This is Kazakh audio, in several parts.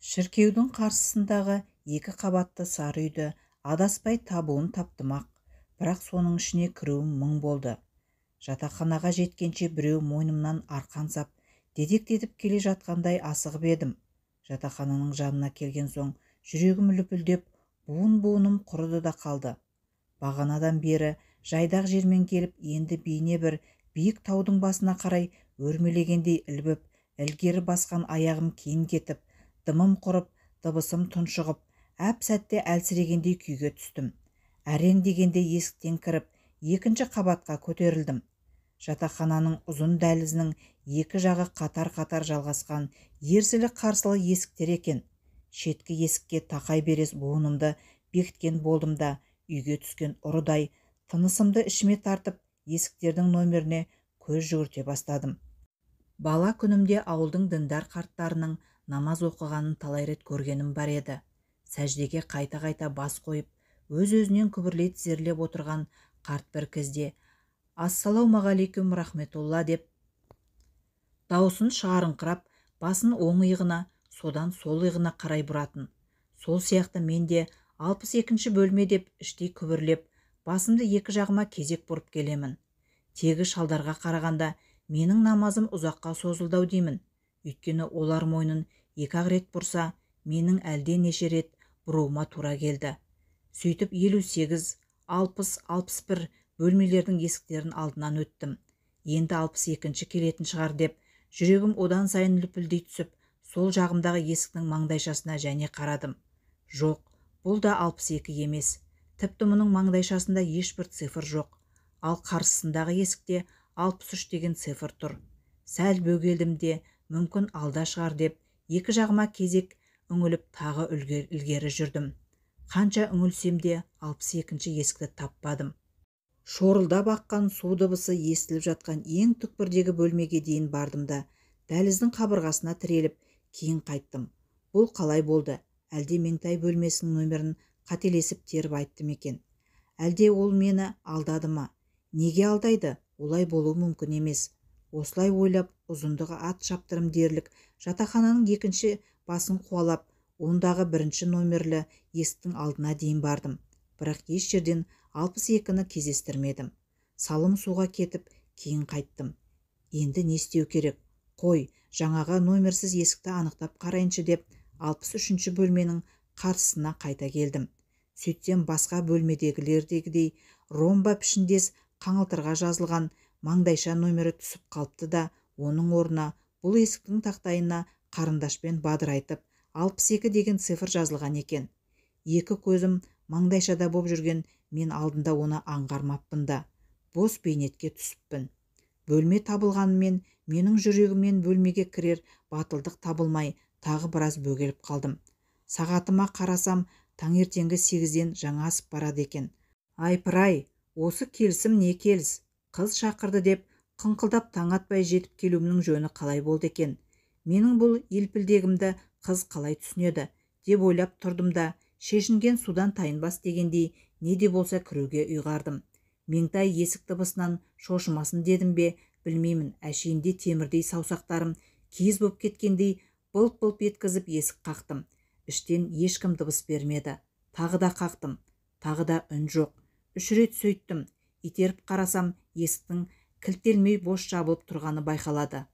Шіркеудің қарсысындағы екі қабатты сары үйді адаспай табуын таптым-ақ, бірақ соның ішіне кіруім мұң болды. Жатақханаға жеткенше біреу мойнымнан арқан сап, дедектетіп келе жатқандай асығып едім. Жатақхананың жанына келген соң жүрегім лүпілдеп, буын-буыным құрыды да қалды. Бағанадан бері жайдақ жермен келіп, енді бейне бір биік таудың басына қарай өрмелегендей ілбіп, ілгері басқан аяғым кейін кетіп, дымым құрып, дыбысым тұншығып, әп-сәтте әлсірегендей күйге түстім. Әрең дегенде есіктен кіріп, екінші қабатқа көтерілдім. Жатақхананың ұзын дәлізінің екі жағы қатар-қатар жалғасқан ерсілі-қарсылы есіктер екен. Шеткі есікке тақай берес буынымды бекіткен болдым да, үйге түскен ұрыдай тынысымды ішіме тартып, есіктердің номеріне көз жүгірте бастадым. Бала күнімде ауылдың діндар қарттарының намаз оқығанын талай рет көргенім бар еді. Сәждеге қайта-қайта бас қойып, өз-өзінен күбірлей тізерлеп отырған қарт бір кезде «Ассалаумағалейкум рахметулла» деп даусын шығарыңқырап, басын оң иығына, содан сол иығына қарай бұратын. Сол сияқты мен де 62-ші бөлме деп іштей күбірлеп, басымды екі жағыма кезек бұрып келемін. Тегі шалдарға қарағанда менің намазым ұзаққа созылды-ау деймін. Өйткені олар мойнын екі-ақ рет бұрса, менің әлде неше рет бұруыма тура келді. Сөйтіп 58, 60, 61 бөлмелердің есіктерін алдынан өттім. Енді 62-ші келетін шығар деп, жүрегім одан сайын лүпілдей түсіп, сол жағымдағы есіктің маңдайшасына және қарадым. Жоқ, бұл да 62 емес. Тіпті мұның маңдайшасында ешбір цифр жоқ. Ал қарсысындағы есікте 63 деген цифр тұр. Сәл бөгелдім де, мүмкін алда шығар деп, екі жағыма кезек үңіліп тағы ілгері жүрдім. Қанша үңілсем де 62-ші есікті таппадым. Шорылдап аққан су дыбысы естіліп жатқан ең түкпірдегі бөлмеге дейін бардым да, дәліздің қабырғасына тіреліп, кейін қайттым. Бұл қалай болды? Әлде Меңтай бөлмесінің нөмірін қателесіп теріп айтты ма екен? Әлде ол мені алдады ма? Неге алдайды? Олай болуы мүмкін емес. Осылай ойлап, ұзындығы ат шаптырым дерлік жатақхананың екінші басын қуалап, ондағы бірінші номерлі есіктің алдына дейін бардым. Бірақ еш жерден 62-ні кездестірмедім. Салым суға кетіп, кейін қайттым. Енді не істеу керек? Қой, жаңағы номерсіз есікті анықтап қарайыншы деп, 63-ші бөлменің қарсысына қайта келдім. Сөйтсем, басқа бөлмедегілердегідей ромба пішіндес қаңылтырға жазылған маңдайша номері түсіп қалыпты да, оның орнына бұл есіктің тақтайына қарындашпен бадырайтып 62 деген цифр жазылған екен. Екі көзім маңдайшада боп жүрген мен алдында оны аңғармаппын да, бос бейнетке түсіппін. Бөлме табылғанымен менің жүрегімнен бөлмеге кірер батылдық табылмай, тағы біраз бөгеліп қалдым. Сағатыма қарасам, таңертеңгі 8-ден жаңа асып барады екен. Айпырай, осы келісім не келіс? Қыз шақырды деп қыңқылдап таң атпай жетіп келуімнің жөні қалай болды екен? Менің бұл елпілдегімді қыз қалай түсінеді деп ойлап тұрдым да, шешінген судан тайынбас дегендей не де болса кіруге ұйғардым. Меңтай есік дыбысынан шошымасын дедім бе, білмеймін, әшейінде темірдей саусақтарым киіз боп кеткендей былп-былп еткізіп есік қақтым. Іштен ешкім дыбыс бермеді. Тағы да қақтым. Тағы да үн жоқ. 3 рет сөйттім. Итеріп қарасам, есіктің кілттелмей бос жабылып тұрғаны байқалады.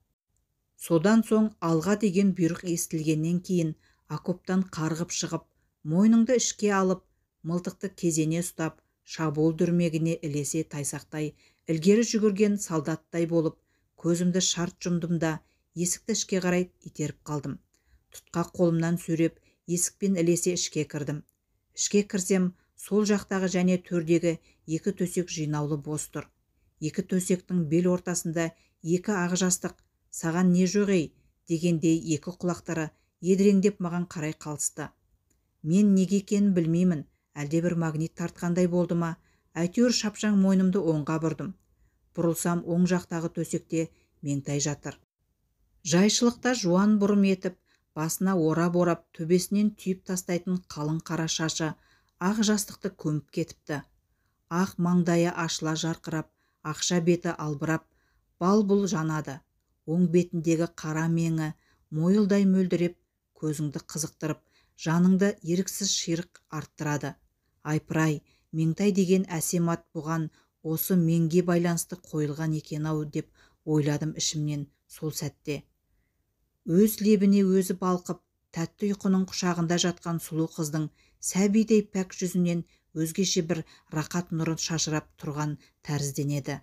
Содан соң алға деген бұйрық естілгеннен кейін окоптан қарғып шығып, мойныңды ішке алып, мылтықты кезене ұстап, шабуыл дүрмегіне ілесе тайсақтай ілгері жүгірген солдаттай болып, көзімді шарт жұмдым да, есікті ішке қарай итеріп қалдым. Тұтқа қолымнан сүйреп, есікпен ілесе ішке кірдім. Ішке кірсем, сол жақтағы және төрдегі екі төсек жинаулы бос тұр. Екі төсектің бел ортасында екі ақ жастық, саған не жоқ ей, дегендей екі құлақтары едіреңдеп маған қарай қалысты. Мен неге екенін білмеймін, әлде бір магнит тартқандай болды ма, әйтеуір шапшаң мойнымды оңға бұрдым. Бұрылсам, оң жақтағы төсекте Меңтай жатыр. Жайшылықта жуан бұрым етіп, басына орап-орап, төбесінен түйіп тастайтын қалың қара шашы ақ жастықты көміп кетіпті. Ақ маңдайы ашыла жарқырап, ақша беті албырап, бал-бұл жанады. Оң бетіндегі қара меңі мойылдай мөлдіреп, Көзіңді қызықтырып, жаныңды еріксіз ширық арттырады. Айпырай, Меңтай деген әсем ат бұған осы меңге байланысты қойылған екен-ау деп ойладым ішімнен сол сәтте. Өз лебіне өзі балқып, тәтті ұйқының құшағында жатқан сұлу қыздың сәбидей пәк жүзінен өзгеше бір рақат нұры шашырап тұрған тәрізденеді.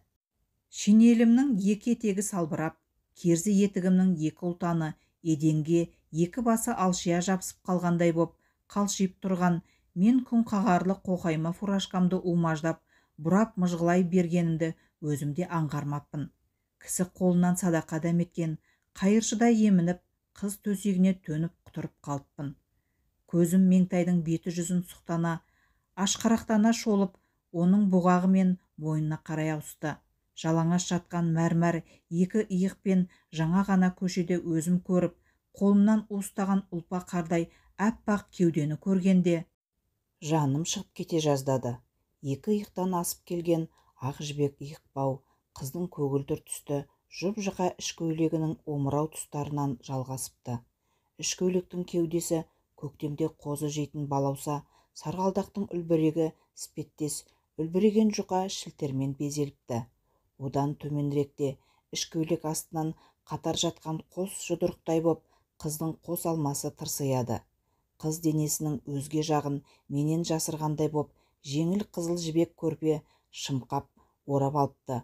Шинелімнің екі етегі салбырап, керзі етігімнің екі ұлтаны еденге екі басы алшия жабысып қалғандай боп қалшиып тұрған мен күн қағарлы қоқайма фуражкамды умаждап, бұрап мыжғылай бергенімді өзім де аңғармаппын. Кісі қолынан садақа дәметкен қайыршыдай емініп, қыз төсегіне төніп құтырып қалыппын. Көзім Меңтайдың беті жүзін сұқтана, ашқарақтана шолып, оның бұғағы мен мойнына қарай ауысты. Жалаңаш жатқан мәрмәр екі иықпен жаңа ғана көшеде өзім көріп, қолымнан уыстаған ұлпа қардай аппақ кеудені көргенде жаным шығып кете жаздады. Екі иықтан асып келген ақ жібек иық бау қыздың көгілдір түсті жұп-жұқа іш көйлегінің омырау тұстарынан жалғасыпты. Іш көйлектің кеудесі көктемде қозы жейтін балауса сарғалдақтың үлбірегі іспеттес үлбіреген жұқа шілтермен безеліпті. Одан төменіректе іш көйлек астынан қатар жатқан қос жұдырықтай боп қыздың қос алмасы тырсияды. Қыз денесінің өзге жағын менен жасырғандай боп жеңіл қызыл жібек көрпе шымқап орап алыпты.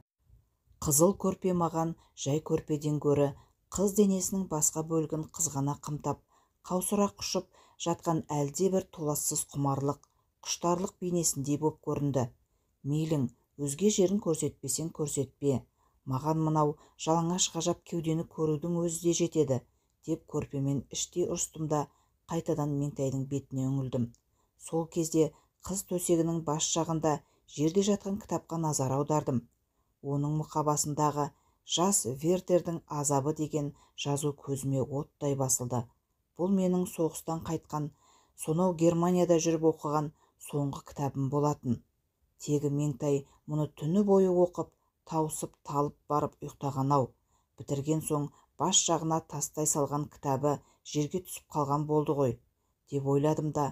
Қызыл көрпе маған жай көрпеден гөрі қыз денесінің басқа бөлігін қызғана қымтап, қаусыра құшып жатқан әлде бір толассыз құмарлық, құштарлық бейнесіндей боп көрінді. Мейлің, өзге жерін көрсетпесең көрсетпе, маған мынау жалаңаш ғажап кеудені көрудің өзі де жетеді, деп көрпемен іштей ұрыстым да қайтадан Меңтайдың бетіне үңілдім. Сол кезде қыз төсегінің бас жағында жерде жатқан кітапқа назар аудардым. Оның мұқабасындағы «Жас Вертердің азабы» деген жазу көзіме оттай басылды. Бұл менің соғыстан қайтқан, сонау Германияда жүріп оқыған соңғы кітабым болатын. Тегі Меңтай мұны түні бойы оқып, тауысып талып барып ұйықтаған-ау. Бітірген соң бас жағына тастай салған кітабы жерге түсіп қалған болды ғой, деп ойладым да,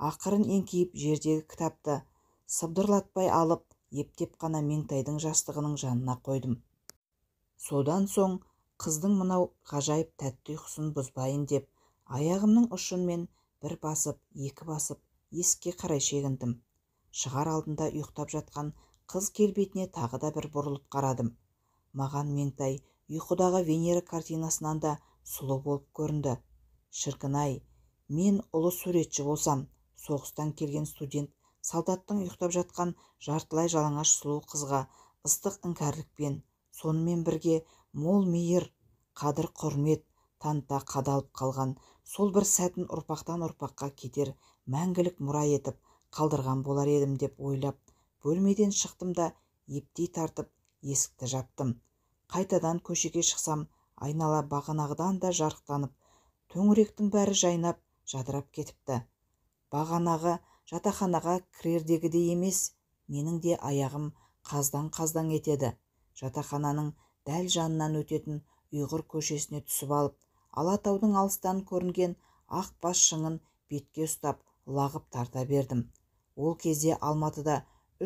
ақырын еңкейіп жердегі кітапты сыбдырлатпай алып, ептеп қана Меңтайдың жастығының жанына қойдым. Содан соң қыздың мынау ғажайып тәтті ұйқысын бұзбайын деп, аяғымның ұшымен бір басып, екі басып, есікке қарай шегіндім. Шығар алдында ұйықтап жатқан қыз келбетіне тағы да бір бұрылып қарадым. Маған Меңтай ұйқыдағы Венера картинасынан да сұлу болып көрінді. Шіркін-ай, мен ұлы суретші болсам, соғыстан келген студент солдаттың ұйықтап жатқан жартылай жалаңаш сұлу қызға ыстық іңкәрлікпен, сонымен бірге мол мейір, қадір құрмет таныта қадалып қалған сол бір сәтін ұрпақтан ұрпаққа кетер мәңгілік мұра етіп қалдырған болар едім деп ойлап, бөлмеден шықтым да ептей тартып есікті жаптым. Қайтадан көшеге шықсам, айнала бағанағыдан да жарықтанып, төңіректің бәрі жайнап, жадырап кетіпті. Бағанағы жатақханаға кірердегідей емес, менің де аяғым қаздан-қаздан етеді. Жатақхананың дәл жанынан өтетін Ұйғыр көшесіне түсіп алып, Алатаудың алыстан көрінген ақ бас шыңын бетке ұстап, лағып тарта бердім. Ол кезде Алматыда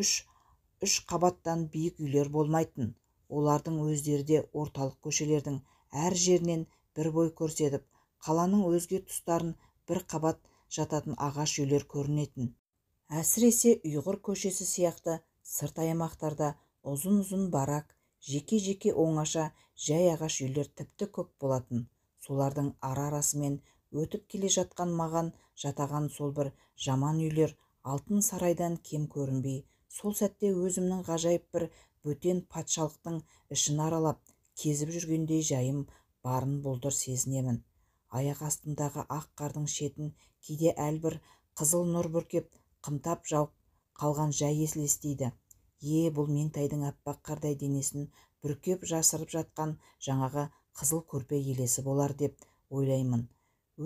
үш қабаттан биік үйлер болмайтын. Олардың өздері де орталық көшелердің әр жерінен бір бой көрсетіп, қаланың өзге тұстарын бір қабат жататын ағаш үйлер көрінетін. Әсіресе Ұйғыр көшесі сияқты сырт аймақтарда ұзын-ұзын барак, жеке-жеке оңаша жай ағаш үйлер тіпті көп болатын. Солардың ара-арасымен өтіп келе жатқан маған жатаған сол бір жаман үйлер алтын сарайдан кем көрінбей, сол сәтте өзімнің ғажайып бір бөтен патшалықтың ішін аралап, кезіп жүргендей жайым барын бұлдыр сезінемін. Аяқ астындағы ақ қардың шетін кейде әлбір қызыл нұр бүркеп, қымтап жауып қалған жай елестейді. Е, бұл Меңтайдың аппақ қардай денесін бүркеп жасырып жатқан жаңағы қызыл көрпе елесі болар деп ойлаймын.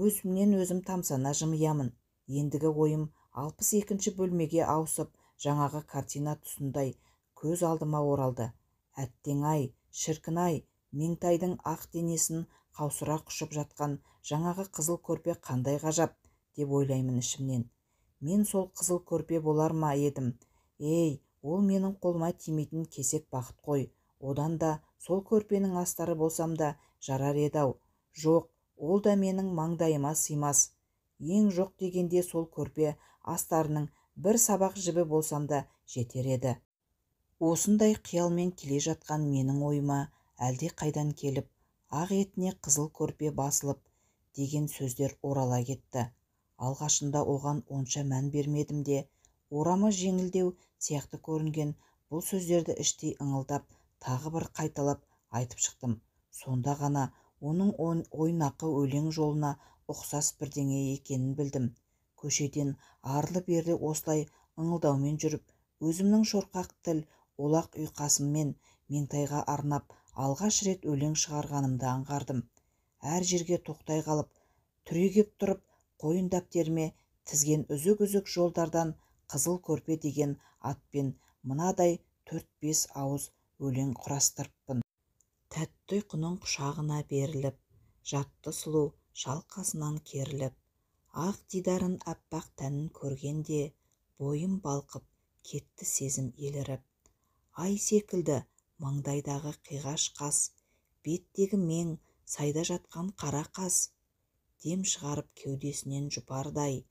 Өзімнен өзім тамсана жымиямын. Ендігі ойым 62-ші бөлмеге ауысып, жаңағы картина тұсындай көз алдыма оралды. Әттең-ай, шіркін-ай, Меңтайдың ақ денесін Қаусыра құшып жатқан жаңағы қызыл көрпе қандай ғажап деп ойлаймын ішімнен. Мен сол қызыл көрпе болар ма едім? Ей, ол менің қолыма тимейтін кесек бақыт қой. Одан да сол көрпенің астары болсам да жарар еді-ау. Жоқ, ол да менің маңдайыма сыймас. Ең жоқ дегенде сол көрпе астарының бір сабақ жібі болсам да жетер еді. Осындай қиялмен келе жатқан менің ойыма әлде қайдан келіп, ақ етіне қызыл көрпе басылып деген сөздер орала кетті. Алғашында оған онша мән бермедім де, орамы жеңілдеу сияқты көрінген бұл сөздерді іштей ыңылдап, тағы бір қайталап айтып шықтым. Сонда ғана оның ойнақы өлең жолына ұқсас бірдеңе екенін білдім. Көшеден арлы-берлі осылай ыңылдаумен жүріп, өзімнің шорқақ тіл олақ ұйқасыммен Меңтайға арнап алғаш рет өлең шығарғанымды аңғардым. Әр жерге тоқтай қалып, түрегеп тұрып, қойын дәптеріме тізген үзік-үзік жолдардан қызыл көрпе деген атпен мынадай 4-5 ауыз өлең құрастырыппын. Тәтті ұйқының құшағына беріліп, жатты сұлу шалқасынан керіліп, ақ дидарын аппақ тәнін көргенде, бойым балқып, кетті сезім еліріп. Ай секілді маңдайдағы қиғаш қас, беттегі мең сайда жатқан қара қас, дем шығарып кеудесінен жұпардай,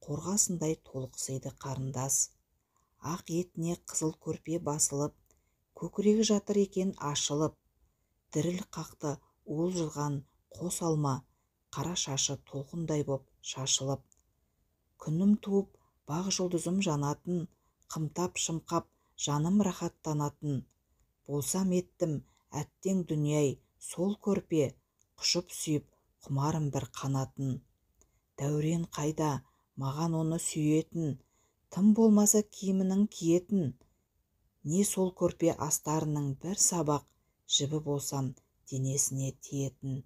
қорғасындай толықсиды қарындас. Ақ етіне қызыл көрпе басылып, көкірегі жатыр екен ашылып, діріл қақты уылжыған қос алма, қара шашы толқындай боп шашылып. Күнім туып, бақ жұлдызым жанатын, қымтап-шымқап, жаным рахаттанатын. Болсам еттім, әттең дүние-ай, сол көрпе, құшып сүйіп, құмарым бір қанатын. Дәурен қайда, маған оны сүйетін, тым болмаса киімінің киетін. Не сол көрпе астарының бір сабақ, жібі болсам денесіне тиетін.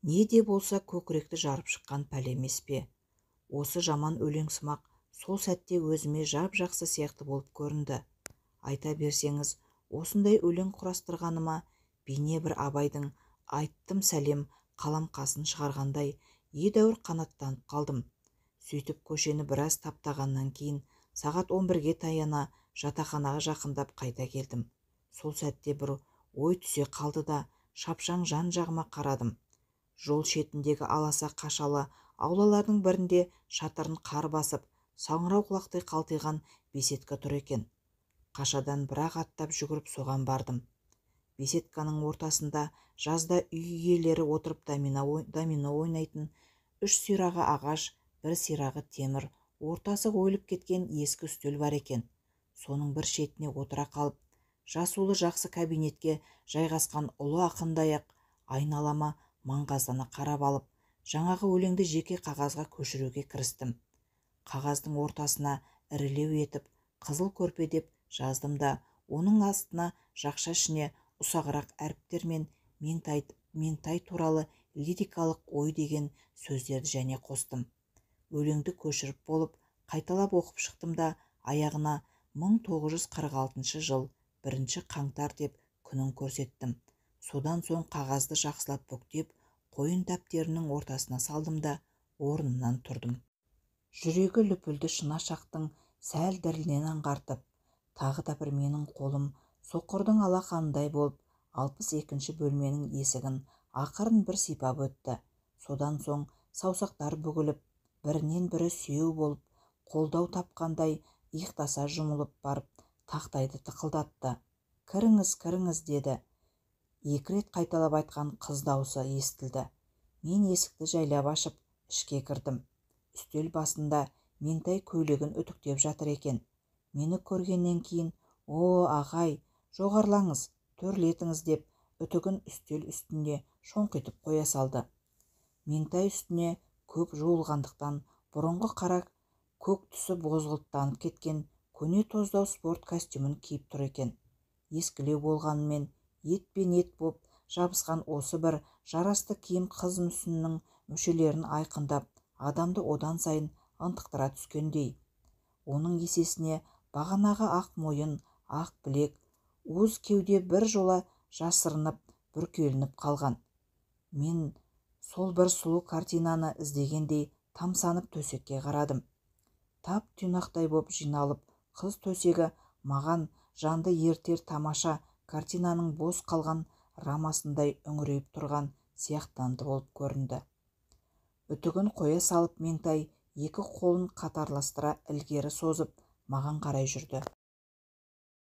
Не де болса көкіректі жарып шыққан пәле емес пе? Осы жаман өлеңсымақ сол сәтте өзіме жап-жақсы сияқты болып көрінді. Айта берсеңіз, осындай өлең құрастырғаныма бейне бір Абайдың айттым сәлем қаламқасын шығарғандай едәуір қанаттанып қалдым. Сөйтіп көшені біраз таптағаннан кейін сағат 11-ге таяна жатақханаға жақындап қайта келдім. Сол сәтте бір ой түсе қалды да, шапшаң жан-жағыма қарадым. Жол шетіндегі аласа қашалы аулалардың бірінде шатырын қар басып, саңырау құлақтай қалтиған беседка тұр екен. Қашадан бірақ аттап жүгіріп соған бардым. Беседканың ортасында жазда үй иелері отырып домино ойнайтын 3 сирағы ағаш, 1 сирағы темір, ортасы ойылып кеткен ескі үстел бар екен. Соның бір шетіне отыра қалып, жасулы жақсы кабинетке жайғасқан ұлы ақындай-ақ айналама маңғаздана қарап алып, жаңағы өлеңді жеке қағазға көшіруге кірістім. Қағаздың ортасына ірілеу етіп, қызыл көрпе деп жаздым да, оның астына жақша ішіне ұсағырақ әріптермен Меңтай туралы лирикалық ой деген сөздерді және қостым. Өлеңді көшіріп болып, қайталап оқып шықтым да, аяғына 1946 жыл 1 қаңтар деп күнін көрсеттім. Содан соң қағазды жақсылап бүктеп, қойын дәптерінің ортасына салдым да, орнымнан тұрдым. Жүрегі лүпілді шынашақтың сәл дірілінен аңғартып, тағы да бір менің қолым соқырдың алақанындай болып, 62-ші бөлменің есігін ақырын бір сипап өтті. Содан соң саусақтар бүгіліп, бірінен бірі сүйеу болып, қолдау тапқандай иықтаса жұмылып барып, тақтайды тықылдатты. Кіріңіз, кіріңіз, деді. 2 рет қайталап айтқан қыз даусы естілді. Мен есікті жайлап ашып, ішке кірдім. Үстел басында Меңтай көйлегін үтіктеп жатыр екен. Мені көргеннен кейін, «О, ағай, жоғарлаңыз, төрлетіңіз» деп үтігін үстел үстінде шоңқитып қоя салды. Меңтай үстіне көп жуылғандықтан бұрынғы қара көк түсі бозғылттанып кеткен көне тоздау спорт костюмін киіп тұр екен. Ескілеу болғанымен ет пен ет боп жабысқан осы бір жарасты киім қыз мүсінінің мүшелерін айқындап, адамды одан сайын ынтықтыра түскендей. Оның есесіне бағанағы ақ мойын, ақ білек, уыз кеуде бір жола жасырынып, бүркелініп қалған. Мен Сол бір сұлу картинаны іздегендей тамсанып төсекке қарадым. Тап тұйнақтай боп жиналып, қыз төсегі маған жанды ертер тамаша картинаның бос қалған рамасындай үңірейіп тұрған сияқтанды болып көрінді. Үтігін қоя салып, Меңтай екі қолын қатарластыра ілгері созып, маған қарай жүрді.